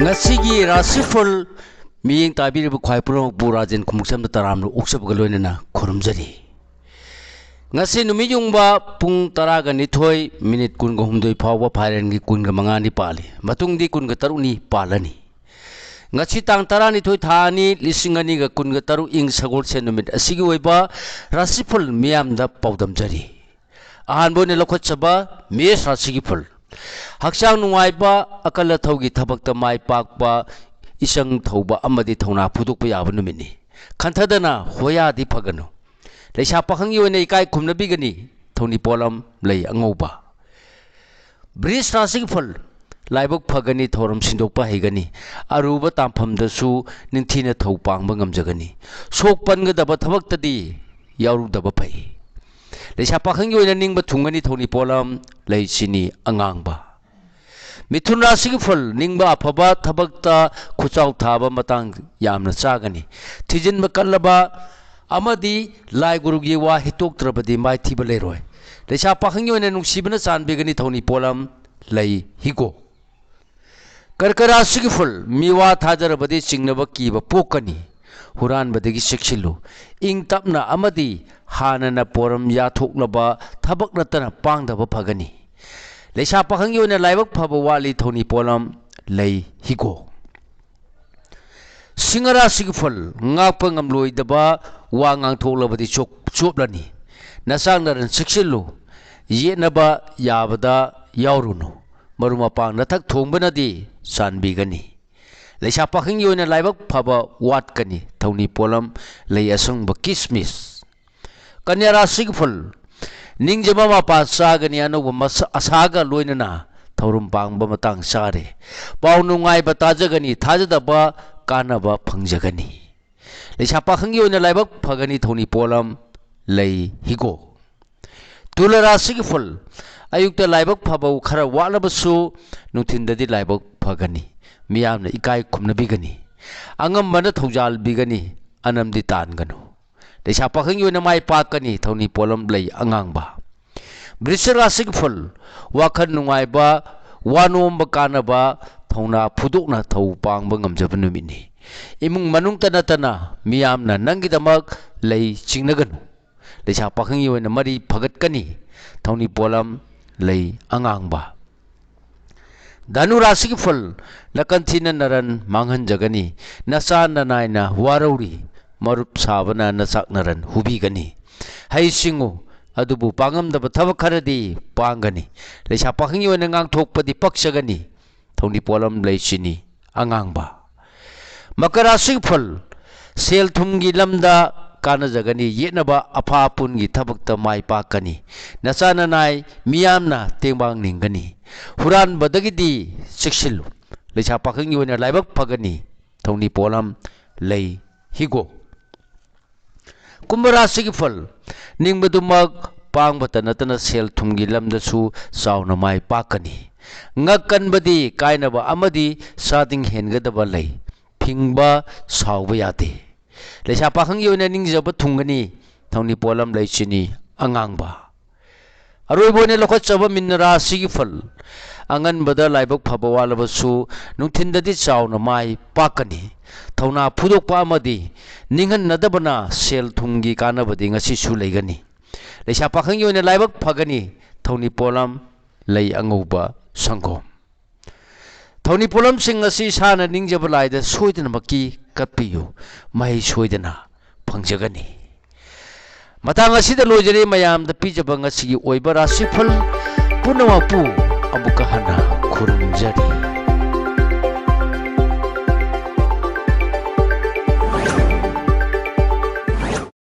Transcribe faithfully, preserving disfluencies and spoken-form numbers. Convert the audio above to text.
ꯉꯁꯤꯒꯤ ꯔꯥꯁꯤꯐꯜ ꯃꯤꯠꯌꯦꯡ ꯇꯥꯕꯤꯔꯤꯕ ꯈ꯭ꯋꯥꯏ ꯄꯨꯝꯅꯃꯛꯄꯨ ꯔꯥꯖꯦꯟ ꯈꯨꯃꯨꯛꯆꯝꯗ ꯇꯔꯥꯝꯅ ꯑꯣꯛꯆꯕꯒ ꯂꯣꯏꯅꯅ ꯈꯨꯔꯨꯝꯖꯔꯤ꯫ ꯉꯁꯤ ꯅꯨꯃꯤꯠ ꯌꯨꯡꯕ ꯄꯨꯡ ꯇꯔꯥꯒ ꯅꯤꯊꯣꯏ ꯃꯤꯅꯤꯠ ꯀꯨꯟꯒ ꯍꯨꯝꯗꯣꯏ ꯐꯥꯎꯕ ꯐꯥꯏꯔꯦꯟꯒꯤ ꯀꯨꯟꯒ ꯃꯉꯥꯅꯤ ꯄꯥꯜꯂꯤ꯫ ꯃꯇꯨꯡꯗꯤ ꯀꯨꯟꯒ ꯇꯔꯨꯛꯅꯤ ꯄꯥꯜꯂꯅꯤ꯫ ꯉꯁꯤ ꯇꯥꯡ ꯇꯔꯥꯅꯤꯊꯣꯏ ꯊꯥ ꯑꯅꯤ ꯂꯤꯁꯤꯡ ꯑꯅꯤꯒ ꯀꯨꯟꯒ ꯇꯔꯨꯛ ꯏꯪ ꯁꯒꯣꯜꯁꯦꯟ ꯅꯨꯃꯤꯠ ꯑꯁꯤꯒꯤ ꯑꯣꯏꯕ ꯔꯥꯁꯤꯐꯜ ꯃꯤꯌꯥꯝꯗ ꯄꯥꯎꯗꯝꯖꯔꯤ꯫ ꯑꯍꯥꯟꯕ ꯑꯣꯏꯅ ꯂꯧꯈꯠꯆꯕ ꯃꯦꯁ ꯔꯥꯁꯤꯒꯤ ꯐꯜ꯫ ꯍꯛꯆꯥꯡ ꯅꯨꯡꯉꯥꯏꯕ, ꯑꯀꯜ ꯑꯊꯧꯒꯤ ꯊꯕꯛꯇ ꯃꯥꯏ ꯄꯥꯛꯄ, ꯏꯆꯪ ꯊꯧꯕ ꯑꯃꯗꯤ ꯊꯧꯅꯥ ꯐꯨꯗꯣꯛꯄ ꯌꯥꯕ ꯅꯨꯃꯤꯠꯅꯤ꯫ ꯈꯟꯊꯗꯅ ꯍꯣꯌꯥꯗꯤ ꯐꯒꯅꯨ꯫ ꯂꯩꯁꯥ ꯄꯥꯈꯪꯒꯤ ꯑꯣꯏꯅ ꯏꯀꯥꯏ ꯈꯨꯝꯅꯕꯤꯒꯅꯤ꯫ ꯊꯧꯅꯤ ꯄꯣꯠꯂꯝ ꯂꯩ ꯑꯉꯧꯕ꯫ ꯕ꯭ꯔꯤꯖ ꯔꯥꯁꯤꯒꯤ ꯐꯜ꯫ ꯂꯥꯏꯕꯛ ꯐꯒꯅꯤ, ꯊꯧꯔꯝ ꯁꯤꯟꯗꯣꯛꯄ ꯍꯩꯒꯅꯤ, ꯑꯔꯨꯕ ꯇꯥꯟꯐꯝꯗꯁꯨ ꯅꯤꯡꯊꯤꯅ ꯊꯧ ꯄꯥꯡꯕ ꯉꯝꯖꯒꯅꯤ꯫ ꯁꯣꯛ ꯄꯟꯒꯗꯕ ꯊꯕꯛꯇꯗꯤ ꯌꯥꯎꯔꯨꯗꯕ ꯐꯩ꯫ ꯂꯩꯁꯥ ꯄꯥꯈꯪꯒꯤ ꯑꯣꯏꯅ ꯅꯤꯡꯕ ꯊꯨꯡꯒꯅꯤ꯫ ꯊꯧꯅꯤ ꯄꯣꯠꯂꯝ ꯂꯩ ꯆꯤꯅꯤ ꯑꯉꯥꯡꯕ꯫ ꯃꯤꯊꯨꯟ ꯔꯥꯁꯤꯒꯤ ꯐꯜ꯫ ꯅꯤꯡꯕ ꯑꯐꯕ ꯊꯕꯛꯇ ꯈꯨꯠꯆꯥꯎ ꯊꯥꯕ ꯃꯇꯥꯡ ꯌꯥꯝꯅ ꯆꯥꯒꯅꯤ꯫ ꯊꯤꯖꯤꯟꯕ ꯀꯜꯂꯕ ꯑꯃꯗꯤ ꯂꯥꯏ ꯒꯨꯔꯨꯒꯤ ꯋꯥ ꯍꯤꯇꯣꯛꯇ꯭ꯔꯕꯗꯤ ꯃꯥꯏꯊꯤꯕ ꯂꯩꯔꯣꯏ꯫ ꯂꯩꯁꯥ ꯄꯥꯈꯪꯒꯤ ꯑꯣꯏꯅ ꯅꯨꯡꯁꯤꯕꯅ ꯆꯥꯟꯕꯤꯒꯅꯤ꯫ ꯊꯧꯅꯤ ꯄꯣꯠꯂꯝ ꯂꯩ ꯍꯤꯒꯣꯛ꯫ ꯀꯔꯀ ꯔꯥꯁꯤꯒꯤ ꯐꯜ꯫ ꯃꯤꯋꯥ ꯊꯥꯖꯔꯕꯗꯤ ꯆꯤꯡꯅꯕ ꯀꯤꯕ ꯄꯣꯛꯀꯅꯤ꯫ ꯍꯨꯔꯥꯟꯕꯗꯒꯤ ꯆꯦꯛꯁꯤꯜꯂꯨ꯫ ꯏꯪ ꯇꯞꯅ ꯑꯃꯗꯤ ꯍꯥꯟꯅꯅ ꯄꯣꯔꯝ ꯌꯥꯊꯣꯛꯂꯕ ꯊꯕꯛ ꯅꯠꯇꯅ ꯄꯥꯡꯗꯕ ꯐꯒꯅꯤ꯫ ꯂꯩꯁꯥ ꯄꯥꯈꯪꯒꯤ ꯑꯣꯏꯅ ꯂꯥꯏꯕꯛ ꯐꯕ ꯋꯥꯠꯂꯤ꯫ ꯊꯧꯅꯤ ꯄꯣꯠꯂꯝ ꯂꯩ ꯍꯤꯒꯣꯛ꯫ ꯁꯤꯡꯍ ꯔꯥꯁꯤꯒꯤ ꯐꯜ꯫ ꯉꯥꯛꯄ ꯉꯝꯂꯣꯏꯗꯕ ꯋꯥ ꯉꯥꯡꯊꯣꯛꯂꯕꯗꯤ ꯆꯣꯞ-, ꯆꯣꯞꯂꯅꯤ꯫ ꯅꯆꯥꯛ ꯅꯔꯟ ꯆꯦꯛꯁꯤꯜꯂꯨ꯫ ꯌꯦꯠꯅꯕ ꯌꯥꯕꯗ ꯌꯥꯎꯔꯨꯅꯨ꯫ ꯃꯔꯨꯞ ꯃꯄꯥꯡ ꯅꯊꯛ ꯊꯣꯡꯕꯅꯗꯤ ꯆꯥꯟꯕꯤꯒꯅꯤ꯫ ꯂꯩꯁꯥ ꯄꯥꯈꯪꯒꯤ ꯑꯣꯏꯅ ꯂꯥꯏꯕꯛ ꯐꯕ ꯋꯥꯠꯀꯅꯤ꯫ ꯊꯧꯅꯤ ꯄꯣꯠꯂꯝ ꯂꯩ ꯑꯁꯪꯕ ꯀꯤꯁꯃꯤꯁ꯫ ꯀꯟꯌꯥ ꯔꯥꯁꯤꯒꯤ ꯐꯜ꯫ ꯅꯤꯡꯖꯕ ꯃꯄꯥ ꯆꯥꯒꯅꯤ꯫ ꯑꯅꯧꯕ ꯃꯁ-, ꯑꯁꯥꯒ ꯂꯣꯏꯅꯅ ꯊꯧꯔꯝ ꯄꯥꯡꯕ ꯃꯇꯥꯡ ꯆꯥꯔꯦ꯫ ꯄꯥꯎ ꯅꯨꯡꯉꯥꯏꯕ ꯇꯥꯖꯒꯅꯤ꯫ ꯊꯥꯖꯗꯕ ꯀꯥꯟꯅꯕ ꯐꯪꯖꯒꯅꯤ꯫ ꯂꯩꯁꯥ ꯄꯥꯈꯪꯒꯤ ꯑꯣꯏꯅ ꯂꯥꯏꯕꯛ ꯐꯒꯅꯤ꯫ ꯊꯧꯅꯤ ꯄꯣꯠꯂꯝ ꯂꯩ ꯍꯤꯒꯣꯛ꯫ ꯇꯨꯂ ꯔꯥꯁꯤꯒꯤ ꯐꯜ꯫ ꯑꯌꯨꯛꯇ ꯂꯥꯏꯕꯛ ꯐꯕ ꯈꯔ ꯋꯥꯠꯂꯕꯁꯨ ꯅꯨꯡꯊꯤꯟꯗꯗꯤ ꯂꯥꯏꯕꯛ ꯐꯒꯅꯤ꯫ ꯃꯤꯌꯥꯝꯅ ꯏꯀꯥꯏ ꯈꯨꯝꯅꯕꯤꯒꯅꯤ꯫ ꯑꯉꯝꯕꯅ ꯊꯧꯖꯥꯜꯕꯤꯒꯅꯤ꯫ ꯑꯅꯝꯗꯤ ꯇꯥꯟꯒꯅꯨ꯫ ꯂꯩꯁꯥ ꯄꯥꯈꯪꯒꯤ ꯑꯣꯏꯅ ꯃꯥꯏ ꯄꯥꯛꯀꯅꯤ꯫ ꯊꯧꯅꯤ ꯄꯣꯠꯂꯝ ꯂꯩ ꯑꯉꯥꯡꯕ꯫ ꯕ꯭ꯔꯤꯁ ꯔꯥꯁꯤꯒꯤ ꯐꯜ꯫ ꯋꯥꯈꯜ ꯅꯨꯡꯉꯥꯏꯕ, ꯋꯥ ꯅꯣꯝꯕ ꯀꯥꯟꯅꯕ, ꯊꯧꯅꯥ ꯐꯨꯗꯣꯛꯅ ꯊꯧ ꯄꯥꯡꯕ ꯉꯝꯖꯕ ꯅꯨꯃꯤꯠꯅꯤ꯫ ꯏꯃꯨꯡ ꯃꯅꯨꯡꯇ ꯅꯠꯇꯅ ꯃꯤꯌꯥꯝꯅ ꯅꯪꯒꯤꯗꯃꯛ ꯂꯩ ꯆꯤꯡꯅꯒꯅꯨ꯫ ꯂꯩꯁꯥ ꯄꯥꯈꯪꯒꯤ ꯑꯣꯏꯅ ꯃꯔꯤ ꯐꯒꯠꯀꯅꯤ꯫ ꯊꯧꯅꯤ ꯄꯣꯠꯂꯝ ꯂꯩ ꯑꯉꯥꯡꯕ꯫ ꯙꯅꯨ ꯔꯥꯁꯤꯒꯤ ꯐꯜ, ꯅꯥꯀꯟ ꯊꯤꯅ ꯅꯔꯟ ꯃꯥꯡꯍꯟꯖꯒꯅꯤ꯫ ꯅꯆꯥ ꯅꯅꯥꯏꯅ ꯋꯥꯔꯧꯔꯤ, ꯃꯔꯨꯞ ꯁꯥꯕꯅ ꯅꯆꯥꯛ ꯅꯔꯟ ꯍꯨꯕꯤꯒꯅꯤ꯫ ꯍꯩ ꯁꯤꯡꯉꯨ, ꯑꯗꯨꯕꯨ ꯄꯥꯡꯉꯝꯗꯕ ꯊꯕꯛ ꯈꯔꯗꯤ ꯄꯥꯡꯒꯅꯤ꯫ ꯂꯩꯁꯥ ꯄꯥꯈꯪꯒꯤ ꯑꯣꯏꯅ ꯉꯥꯡꯊꯣꯛꯄꯗꯤ ꯄꯛꯆꯒꯅꯤ꯫ ꯊꯧꯅꯤ ꯄꯣꯠꯂꯝ ꯂꯩ ꯆꯤꯅꯤ ꯑꯉꯥꯡꯕ꯫ ꯃꯀꯔ ꯔꯥꯁꯤꯒꯤ ꯐꯜ, ꯁꯦꯜ ꯊꯨꯝꯒꯤ ꯂꯝꯗ ꯀꯥꯟꯅꯖꯒꯅꯤ꯫ ꯌꯦꯠꯅꯕ ꯑꯐꯥ ꯑꯄꯨꯟꯒꯤ ꯊꯕꯛꯇ ꯃꯥꯏ ꯄꯥꯛꯀꯅꯤ꯫ ꯅꯆꯥ ꯅꯅꯥꯏ ꯃꯤꯌꯥꯝꯅ ꯇꯦꯡꯕꯥꯡ ꯅꯤꯡꯒꯅꯤ꯫ ꯍꯨꯔꯥꯟꯕꯗꯒꯤꯗꯤ ꯆꯦꯛꯁꯤꯜꯂꯨ꯫ ꯂꯩꯁꯥ ꯄꯥꯈꯪꯒꯤ ꯑꯣꯏꯅ ꯂꯥꯏꯕꯛ ꯐꯒꯅꯤ꯫ ꯊꯧꯅꯤ ꯄꯣꯠꯂꯝ ꯂꯩ ꯍꯤꯒꯣꯛ꯫ ꯀꯨꯝꯚ ꯔꯥꯁꯤꯒꯤ ꯐꯜ, ꯅꯤꯡꯕꯗꯨꯃꯛ ꯄꯥꯡꯕꯇ ꯅꯠꯇꯅ ꯁꯦꯜ ꯊꯨꯝꯒꯤ ꯂꯝꯗꯁꯨ ꯆꯥꯎꯅ ꯃꯥꯏ ꯄꯥꯛꯀꯅꯤ꯫ ꯉꯛ ꯀꯟꯕꯗꯤ ꯀꯥꯏꯅꯕ ꯑꯃꯗꯤ ꯆꯥꯗꯤꯡ ꯍꯦꯟꯒꯗꯕ ꯂꯩ꯫ ꯐꯤꯡꯕ ꯁꯥꯎꯕ ꯌꯥꯗꯦ꯫ ꯂꯩꯁꯥ ꯄꯥꯈꯪꯒꯤ ꯑꯣꯏꯅ ꯅꯤꯡꯖꯕ ꯊꯨꯡꯒꯅꯤ꯫ ꯊꯧꯅꯤ ꯄꯣꯠꯂꯝ ꯂꯩ ꯆꯤꯅꯤ ꯑꯉꯥꯡꯕ꯫ ꯑꯔꯣꯏꯕ ꯑꯣꯏꯅ ꯂꯧꯈꯠꯆꯕ ꯃꯤꯟꯅ ꯔꯥꯁꯤꯒꯤ ꯐꯜ꯫ ꯑꯉꯟꯕꯗ ꯂꯥꯏꯕꯛ ꯐꯕ ꯋꯥꯠꯂꯕꯁꯨ ꯅꯨꯡꯊꯤꯟꯗꯗꯤ ꯆꯥꯎꯅ ꯃꯥꯏ ꯄꯥꯛꯀꯅꯤ꯫ ꯊꯧꯅꯥ ꯐꯨꯗꯣꯛꯄ ꯑꯃꯗꯤ ꯅꯤꯡꯍꯟꯅꯗꯕꯅ ꯁꯦꯜ ꯊꯨꯝꯒꯤ ꯀꯥꯟꯅꯕꯗꯤ ꯉꯁꯤꯁꯨ ꯂꯩꯒꯅꯤ꯫ ꯂꯩꯁꯥ ꯄꯥꯈꯪꯒꯤ ꯑꯣꯏꯅ ꯂꯥꯏꯕꯛ ꯐꯒꯅꯤ꯫ ꯊꯧꯅꯤ ꯄꯣꯠꯂꯝ ꯂꯩ ꯑꯉꯧꯕ ꯁꯪꯒꯣꯝ꯫ ꯊꯧꯅꯤ ꯄꯣꯠꯂꯝꯁꯤꯡ ꯑꯁꯤ ꯏꯁꯥꯅ ꯅꯤꯡꯖꯕ ꯂꯥꯏꯗ ꯁꯣꯏꯗꯅꯃꯛꯀꯤ ꯀꯠꯄꯤꯌꯨ꯫ ꯃꯍꯩ ꯁꯣꯏꯗꯅ ꯐꯪꯖꯒꯅꯤ꯫ ꯃꯇꯥꯡ ꯑꯁꯤꯗ ꯂꯣꯏꯖꯔꯦ ꯃꯌꯥꯝꯗ ꯄꯤꯖꯕ ꯉꯁꯤꯒꯤ ꯑꯣꯏꯕ ꯔꯥꯁꯤꯐꯜ ꯄꯨꯝꯅꯃꯛꯄꯨ ꯑꯃꯨꯛꯀ ꯍꯟꯅ